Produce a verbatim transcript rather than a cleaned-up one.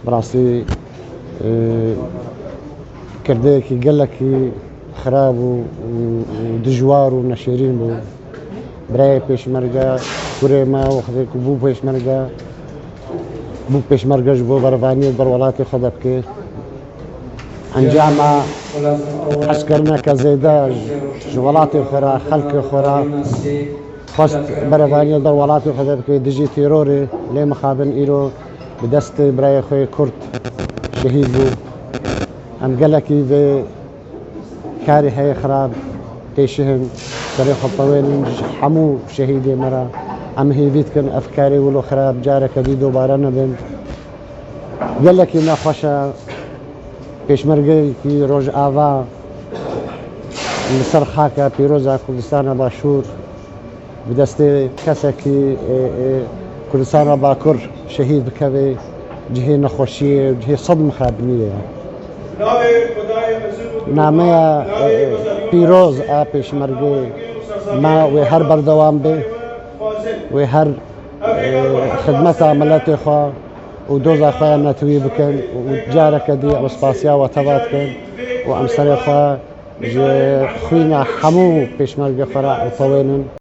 Bi rastî, e, kirdeyekî gelekî xirab û, û, û dijwar û neşêrîn bû. Birayê pêşmerge, kurê me wextê ku bû pêşmerge, bû pêşmerge ji bo berevaniyê ber welatê xwe de bike. Encama hezkirineke zêde ji welatê xwe re, xelkê xwe re xwest berevaniyê ber welatê xwe de bike, dijî terorê lê mixabin îro bi destê birayê xwe yê Kurd şehîd bû. Em gelekî vê karê heye xirab têşihin, serê xwe tewênin ji hemû şehîdê me re. Em hêvî dikin ev karê wilo xirab careke dî dobare nebin. Gelekî nexweş e pêşmergeyekî Rojava li ser xaka pîroza Kurdistana Başûr bi destê kesekî, e, e, Kurdistana Bakur şehîd bikeve, cihê nexweşiyê, cihê sed mixabiniyê ye. Nameya, e, e, pîroz a pêşmergê me wê her berdewam be, wê her, e, xidmeta miletê xwe û doza xwe ya netewî bikin û careke dî em spasiya we teva dikin û em serê xwe ji xwîna hemû pêşmergê xwe re tewênin.